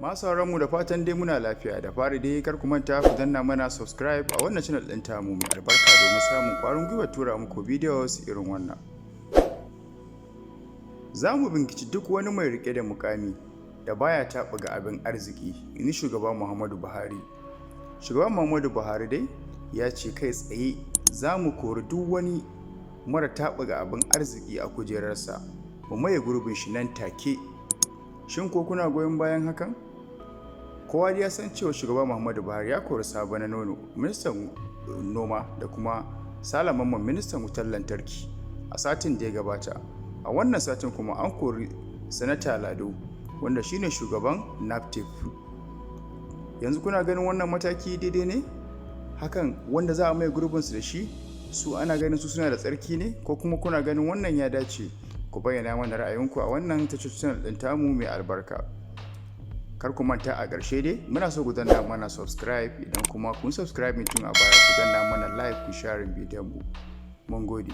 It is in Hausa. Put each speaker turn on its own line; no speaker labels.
Masu mu, da fatan dai muna lafiya. Da fari dai, kar ku manta ku danna mana subscribe a wannan channel ɗin tamu mai albarka domin samun ƙwarin gwiwa tura muku videos irin wannan. Za mu binciki duk wani mai rike da mukami da baya taɓuka abin arziki, in Shugaba Muhammadu Buhari. Shugaban Muhammadu Buhari dai ya ce kai tsaye za mu kori duk wani mara taɓuka abin arziki a kujerarsa, mu maye gurbin shi nan take. Shin ko kuna goyon bayan hakan? Kowa ya san cewa Shugaba Muhammadu Buhari ya kori Sabo na Nono, ministan noma, da kuma Sale Mamman, ministan wutar lantarki, a satin da ya gabata. A wannan satin kuma an kori Sanata Lado, wanda shine shugaban NAPTIP. Yanzu kuna ganin wannan mataki daidai ne hakan? Wanda za a mai gurbinsu da shi, su ana ganin su suna da tsarki ne, ko kuma kuna ganin wannan ya dace? Ku bayyana mana ra'ayinku a wannan tashar channel ɗin tamu mai albarka. Kar ku manta, a ƙarshe dai muna so ku danna mana subscribe. Idan kuma kun subscribe tun a baya, ku danna mana like, ku share bidiyon mu. Mun gode.